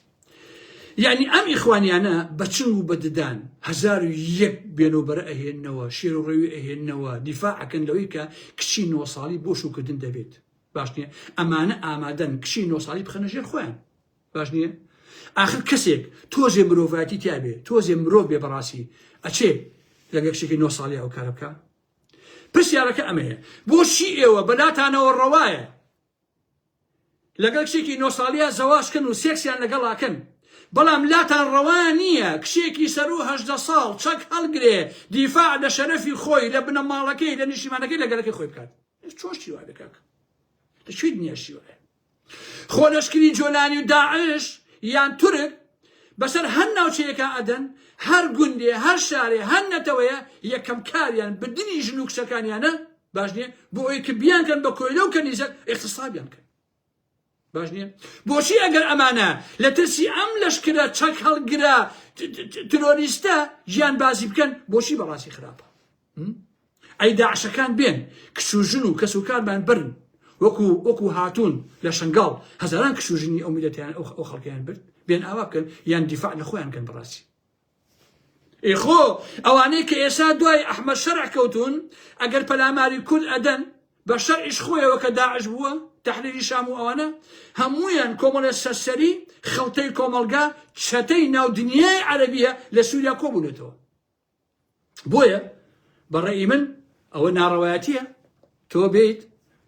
یعنی ئەم ئیخوانیانە بە چنگ و بە ددان 1001 بێنەوبەرە ئەهێننەوە، شێر و ڕێوی ئەهێننەوە، دیفاع ئەکەن لەوەی کە کچی نۆ ساڵی بۆ شووکردن دەبێت. باش نییە ئەمانە ئامادەن کچی نۆ ساڵی بخەنە ژێر خۆیان. باش نییە ئاخر کەسێک تۆزێ مرۆڤایەتی تیا بێ، تۆزێ مرۆڤ بێ، بەڕاستی ئەچێ لەگەڵ کچێکی نۆ ساڵی ئەو کارە بکا؟ پرسیارەکە ئەمەیە، بۆچی ئێوە بەلاتانەوە ڕەوایە لەگەڵ کچێکی نۆ ساڵیا زەواج کەن و سێکسیان لەگەڵا کەن، بەڵام لاتان ڕەوا نییە کچێکی سەروو 18 ساڵ چەک هەڵگرێ دیفاع لە شەرەفی خۆی، لە بنەماڵەکەی، لە نیشتیمانەکەی، لە گەلەکەی خۆی بکات؟ چۆن شتی وایە کاک؟ لە کوێی دنیا شتی وایە؟ خۆ لەشکری جۆلانی و داعش یان تورک بەسەر هەر ناوچەیەکا ئەدەن، هەر گوندێ، هەر شارێ، هەر نەتەوەیە، یەکەم کاریان بردنی ژن و کچەکانیانە. باش نییە؟ بۆ ئەوەی کە بیانکەن بە کۆیلە و کەنیزەک، ئیغتیسابیان کەن. باش نییە؟ بۆچی ئەگەر ئەمانە لە ترسی ئەم لەشکرە چەک هەڵگرە ترۆریستە گیان بازی بکەن، بۆچی بەڕاستی خراپە؟ ئەی داعشەکان بێن کچ و ژن و کەس و کارمان برن، وەکو وەکو هاتوون لە شنگاڵ هەزاران کچ و ژنی ئەو میلەتیان ئەو خەڵکیان برد، بێن ئاوا بکەن یان دیفاع لە خۆیان کەن بەڕاستی؟ ئێ خۆ ئەوانەی کە ئێسا دوای ئەحمەد شەرع کەوتون ئەگەر پەلاماری کورد ئەدەن بە شەرعیش خۆیەوە کە داعش بووە تەحریری شام و ئەوانە هەموویان کۆمەڵێ سەرسەری خەڵتەی کۆمەڵگا چەتەی ناو دنیای عەرەبیە لە سووریا کۆبوونەتەوە. بۆیە بە ڕەئی من ئەوە ناڕەوایەتیە تۆ بێیت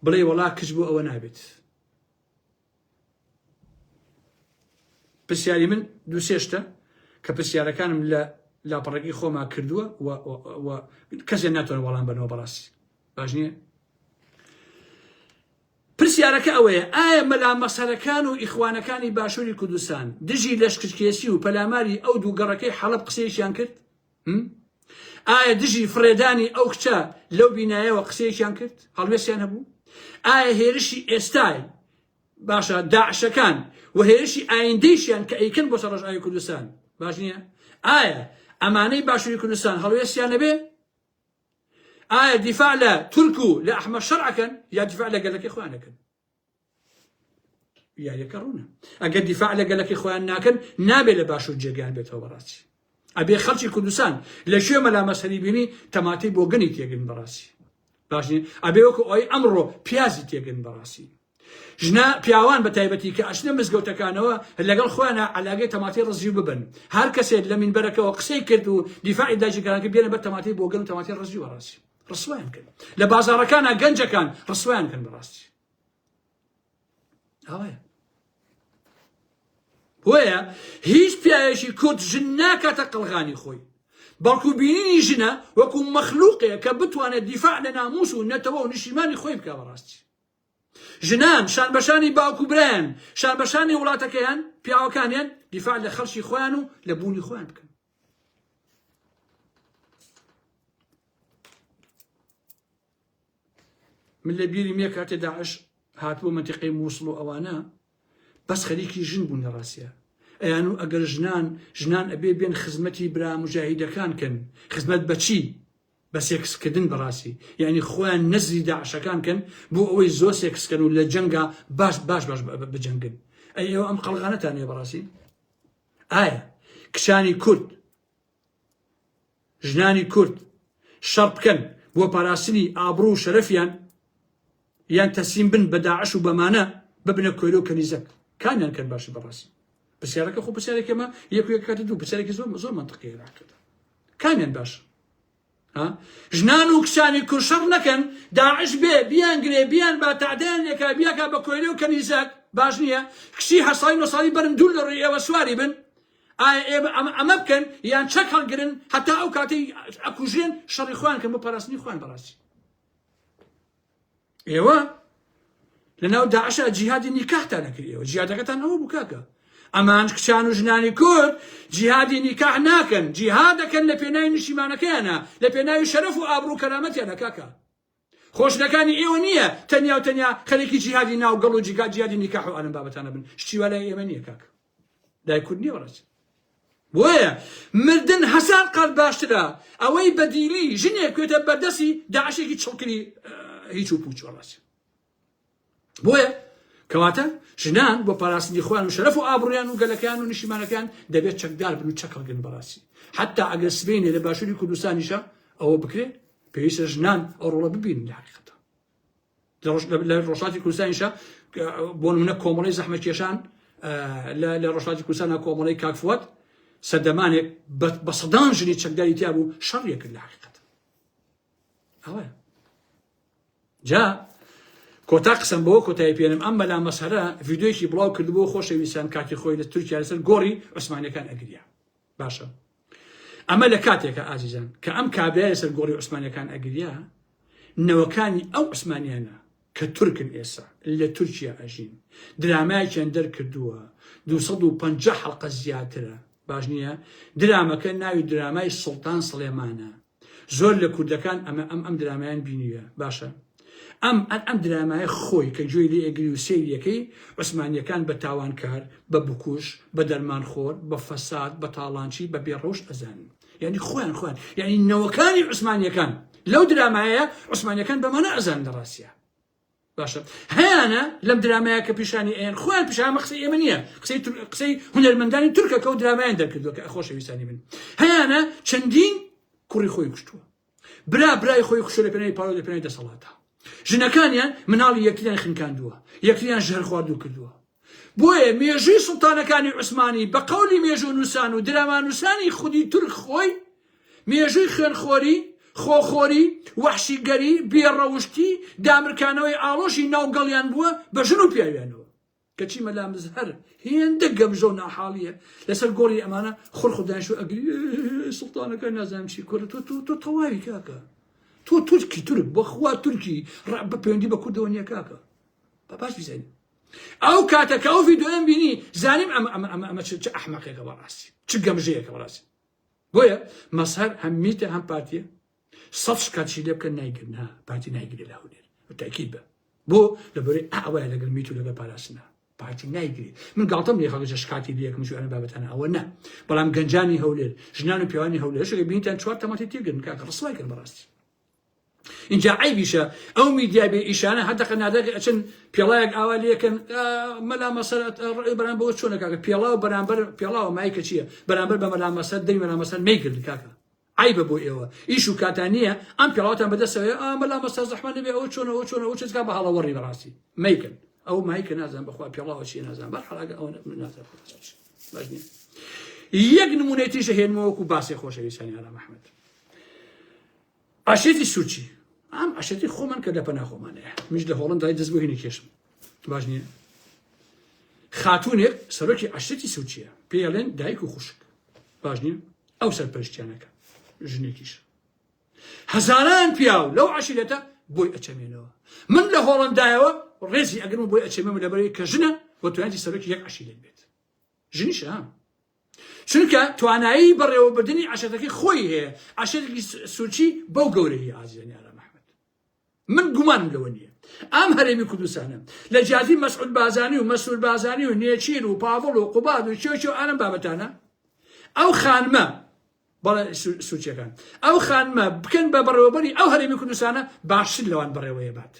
بڵێ وەڵا کچ بۆ ئەوە نابێت. پرسیاری من دوو سێ شتە کە پرسیارەکانم لە لاپەڕەکەی خۆما کردووە و کەسێ ناتوانێت وەڵام بەنەوە بەڕاستی. باش نییە؟ پرسیارەکە ئەوەیە ئایا مەلا مەسەرەکان و ئیخوانەکانی باشووری کوردستان دژی لەشکرکێسی و پەلاماری ئەو دوو گەڕەکەی حەڵەب قسەیەکیان کرد؟ ئایا دژی فڕێدانی ئەو کچە لەو بینایەوە قسەیەکیان کرد؟ هەڵوێستیان هەبوو؟ ئایا هێرشی ئێستای باشە داعشەکان و هێرشی ئایندەیشیان کە ئەیکەن بۆ سەر ڕۆژئاوی کوردستان باش نییە؟ ئایا ئەمانەی باشووری کوردستان هەڵوێستیان نەبێ؟ ئایا دیفاع لە تورک و لە ئەحمەد شەرع ئەکەن یا دیفاع لە گەلەکەی خۆیان ئەکەن؟ یاریەکە ڕوونە. ئەگەر دیفاع لە گەلەکەی خۆیان ناکەن نابێ لە باشوور جێگەیان بێتەوە بەڕاستی. ئەبێ خەڵکی کوردستان لە کوێ مەلا مەسەری بینی تەماتەی بۆگەنی تێگرن بەڕاستی. باش نییە؟ ئەبێ وەکو ئەوەی ئەمڕۆ پیازی تێگرن بەڕاستی. ژنا پیاوان بە تایبەتی کە ئەچنە مزگەوتەکانەوە لەگەڵ خۆیانە عەلاگەی تەماتەی ڕزیو ببن. هەر کەسێک لە مینبەرەکەوە قسەی کرد و دیفاعی داگیرکەران کرد بێنە بەر تەماتەی بۆگەن و تەماتەی ڕزیو بەڕاستی. ڕسوایان کەن لە بازاڕەکانە گەنجەکان ڕسوایان کەن بەڕاستی. ئەوەیە بۆیە هیچ پیاوێکی کورد ژن ناکاتە قەڵغانی خۆی، بەڵکو بینینی ژنە وەکو مەخلوقێ کە بتوانێت دیفاع لە ناموس و نەتەوە و نیشتیمانی خۆی بکا. بەڕاستی ژنان شان بەشانی باوک و برایان، شان بەشانی وڵاتەکەیان، پیاوەکانیان دیفاع لە خەڵکی خۆیان و لە بوونی خۆیان بکەن. من لە بیرم یە کاتێ داعش هاتبوو مەنتیقەی مووسڵ و ئەوانە بەس خەریکی ژن بوون لە ڕاستە ئەیان و ئەگەر ژنان ژنان ئەبێ بێن خزمەتی برا مجاهیدەکان کەن. خزمەت بەچی؟ بە سێکسکردن بەڕاستی، یعنی خۆیان نەزری داعشەکان کەن بۆ ئەوەی زۆر سێکسکەن و لە جەنگا باش باش باش بجەنگن. ئەی ئێوە ئەم قەڵغانەتان هەیە بەڕاستی؟ ئایا کچانی کورد، ژنانی کورد شەڕ بکەن. بۆ پاراستنی ئابڕوو و شەرەفیان یان تەسلیم بن بە داعش و بەمانە ببنە کۆیلە و کەنیزەک کامیان کەن باشە بەڕاستی پرسیارەکە خۆ پرسیارێکی ئەمە یەک و یەک کاتە دوو پرسیارێکی زۆر زۆر مەنتقیە لە حەقیقەتدا کامیان باشە ها ژنان و کچانی کورد شەڕ نەکەن داعش بێ بیانگرێ بیان با تەعدەیان لێکا بیاکا بە کۆیلە و کەنیزەک باش نییە کچی هەشت ساڵی نۆ ساڵی بەرن دوور لە ڕووی ئێوە سواری بن ئایا ئێمە ئەمە ئەمە بکەن یان چەک هەڵگرن هەتا ئەو کاتەی ئەکوژێن شەڕی خۆیان کەن بۆ پاراستنی خۆیان بەڕاستی ئێوە لەناو داعشا جیهادی نیکاحتان نەکرد ئێوە جیهادەکەتان ئەوە بوو کاکە ئەمان کچان و ژنانی کورد جیهادی نیکاح ناکەن جیهاد دەکەن لە پێناوی نیشتیمانەکەیانە لە پێناوی شەرەف و ئابڕوو و کەرامەتیانە کاکە خۆشنەکانی ئێوە نییە تەنیا و تەنیا خەرێکی جیهادی ناو گەڵ و جیگا جیهادی نیکاح و ئەلم بابەتانە بن شتی وا لای ئێمە نییە کاکە لای کورد نییە بەڕاستی بۆیە مردن هەزار قات باشترە ئەوەی بەدیلی ژنێک کوێتە بەردەستی داعشێکی چڵکری هیچ و پوچ بەڕاستی بۆیە کەواتە ژنان بۆ پاراستنی خۆیان و شەرەف و ئابڕویان و گەلەکەیان و نیشتیمانەکەیان دەبێت چەکدار بن و چەک هەڵگرن بەڕاستی حتا ئەگەر سبەینێ لە باشووری کوردستانیشە ئەوە بکرێ پێویستە ژنان ئەو ڕۆڵە ببینن لە حقیقەتە لە ڕۆژهەڵاتی کوردستانیشە بۆ نمونە کۆمەڵی زەحمەتکێشان لە ڕۆژهەڵاتی کوردستانە کۆمەڵی کاک فواد سەردەمانێک بە سەدان ژنی چەکداری تیا بوو شەڕیە کرد لە حقیقەت ئەوە جا کۆتا قسەم بەوە کۆتایی پێنم ئەم مەلا مەسەرە ڤیدیۆیەکی بڵاو کردبوو خۆشەویستان کاتی خۆی لە تورکیا لەسەر گۆڕی عوسمانەکان ئەگریا باشە ئەمە لە کاتێکە ئازیزان کە ئەم کابرایە سەر گۆڕی عوسمانەکان ئەگریا نەوەکانی ئەو عوسمانیانە کە تورکن ئێسا لە تورکیا ئەژین درامایەکیان دەرکردووە 250 حەڵقە زیاترە باش نییە درامەکە ناوی درامای سوڵتان سڵێمانە زۆر لە کوردەکان ئەمە ئەم ئەم درامایان بینیوە باشە ئەم ئەم ئەم درامایە خۆی کە گوێی لێ ئەگری و سەیریەکەی عوسمانیەکان بە تاوانکار بە بکوژ بە دەرمانخۆر بە فەساد بە تاڵانچی بە بێڕەوشت ئەزانن یعنی خۆیان خۆیان یعنی نەوەکانی عوسمانیەکان لەو درامایە عوسمانیەکان بەمانە ئەزانن لە ڕاستیا باشە هەیانە لەم درامایە کە پیشانی ئەیەن خۆیان پیشان ئەمە قسەی ئێمە نییە قسەی قسەی هونەرمەندانی تورکە کە ئەو درامایان دەرکردووە کە خۆشەویستانی من هەیانە چەندین کوڕی خۆی کوشتووە برا برای خۆی کوشتووە لە پێناوی پارە و لە پێناوی دەسەڵاتە ژنەکانیان مناڵی یەکتریان خنکاندووە یەکتریان ژەهر خواردوو کردووە بۆیە مێژووی سوڵتانەکانی عوسمانی بە قەولی مێژوونووسان و درامانووسانی خودی تورک خۆی مێژووی خوێنخۆری، خۆخۆری، وەحشیگەری، بێڕەوشتی، دامرکانەوەی ئاڵۆشی ناو گەڵیان بووە بە ژن و پیاویانەوە. کەچی مەلا مزهر هێندە گەمژە و ناحاڵییە لەسەر گۆڕی ئەمانە خڕ خڕ دانیشتووە ئەگری سوڵتانەکان نازانم چی کورە تۆ تۆ تۆ تەواوی کاکە تۆ تورکی تورک بەخوا تورکی بە پەیوەندی بە کوردەوە نییە کاکە بە باش بیزانین ئەو کاتە کە ئەو ڤیدیۆیەم بینی زانیم ئەمە ئەمە ئەمە ئەمە چ ئەحمەقێکە بەڕاستی چ گەمژەیەکە بەڕاستی بۆیە مەزهەر هەم میتە هەم پارتیە سەد شکاتشی لێ بکەن نایگرن ها پارتی نایگرێ لە هەولێر تاکید بە بۆ لەبەرەی ئەوەیە لەگەڵ میت و لەگەڵ پاراستنە پارتی نایگرێ من گاڵتەم لێ خەڵک شکاتی لێکم چوانە بابەتانە ئەوە نە بەڵام گەنجانی هەولێر ژنان و پیاوانی هەولێر شێ بینیتان چوار تەماتی تێگرن کاکە ڕسوای کەن بەڕاستی اینجا عەیبیشە ئەو میدیا بێ ئیشانە هەر دەقە نادەقی ئەچن پێڵایەک ئاوا لێکەن مەلا مەسەر بەرام بەوە چۆنە کاکە پێڵاو بەرامبەر پێڵاوە مایکە چییە بەرامبەر بە مەلا مەسەر دەی مەلا مەسەر مەیگرن کاکە عیبە بۆ ئێوە ئیش و کاتان نییە ئەم پێڵاوتان بەدەستەوەی ئا مەلا مەسەر زەحمە نەبێ ئەوە چۆنە ئەوە چۆنە ئەوە چێزگا بە هەڵەوەڕی بەڕاستی مەیکەن ئەو مایکە نازان بەخوا پێڵاوە چیە نازان بەر حەلاگە ئەوە نازان باش نییە یەک نمونەی تریشە هێنمەوە وەکو باسێ خۆشەویستانی ئارام ئەحمەد عەشیرەتی سورچی ئەم عەشیرەتی خۆمان کە لە پەنا خۆمانەیە منیش لە هۆڵندای دەست بۆ هینی کێشم باش نییە خاتونێک سەرۆکی عەشیرەتی سورچیە پێڵێن دایک و خوشک باش نییە ئەو سەرپەرشتیانەکە ژنێکیش هەزاران پیاو لەو عەشیرەتە بۆی ئەچەمێنەوە من لە هۆڵندایەوە ڕێزی ئەگرم بۆی ئەچێمەوە لەبەرەوەی کە ژنە و توانیتی سەرۆکی یەک عەشیرەت بێت ژنیشە چونکە توانایی بەڕێوەبردنی عەشرەتەکەی خۆی هەیە عەشرەتێکی سورچی بەو گەورەیە ئازیزانی ئارام ئەحمەد من گومانم لەوە نییە ئەم هەرێمی کوردستانە لە جیاتی مەسعود بازانی و مەسرور بازانی و نێچیر و پاڤڵ و قوباد و چێچ و ئەم بابەتانە ئەو خانمە بەڵێ سوچەکان ئەو خانمە بکەن بە بەڕێوەبەری ئەو هەرێمی کوردستانە باشتر لەوان بەڕێوەیە بات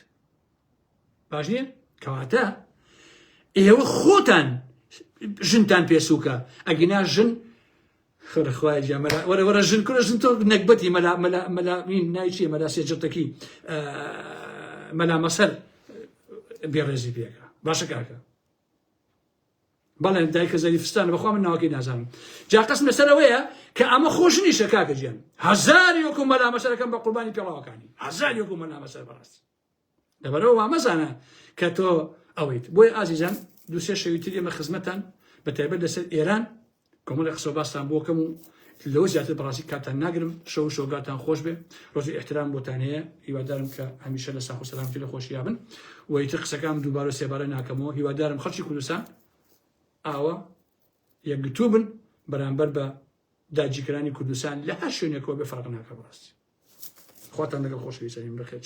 باش نییە کەواتە ئێوە خۆتان ژنتان پێسووکە ئەگینا ژن. خۆرە خوایە گیان مەلا وەرە وەرە ژن کورە ژن تۆ نەگبەتی مەلا مەلا مەلا مین ناوی چییە مەلا سێجرتەکی مەلا مەسەر بێڕێزی پێکە باشە کاکە بەڵێ دایکە زەریفستانە بەخوا من ناوەکەی نازانم جا قسم لەسەر ئەوەیە کە ئەمە خۆش نیشە کاکە گیان هەزاری وەکو مەلا مەسەرەکەم بە قوربانی پێڵاوەکانی هەزاری وەکو مەلا مەسەر بەڕاستی لەبەرەوە وا مەزانە کە تۆ ئەوەیت بۆیە ئازیزان دوسێ شەوی تر ئێمە خزمەتان بە تایبەت لەسەر ئێران کۆمەڵی قسە باستان بۆکەم و لەوە زیاتر بەڕاستی کاتان ناگرم شەو شەوگاتان خۆش بێ ڕۆژی احترام بۆتان هەیە هیوادارم کە هەمیشە لە ساخ و سەلامەتی لە خۆشییا بن و ئیتر قسەکان دووبارە سێبارە ناکەمەوە هیوادارم خەڵکی کوردستان ئاوا یەکگرتوو بن بەرامبەر بە داگیرکەرانی کوردستان لە هەر شوێنێکەوە بێ فەرق ناکە بەڕاستی خواتان لەگەڵ خۆشەویستانیم بەخێر.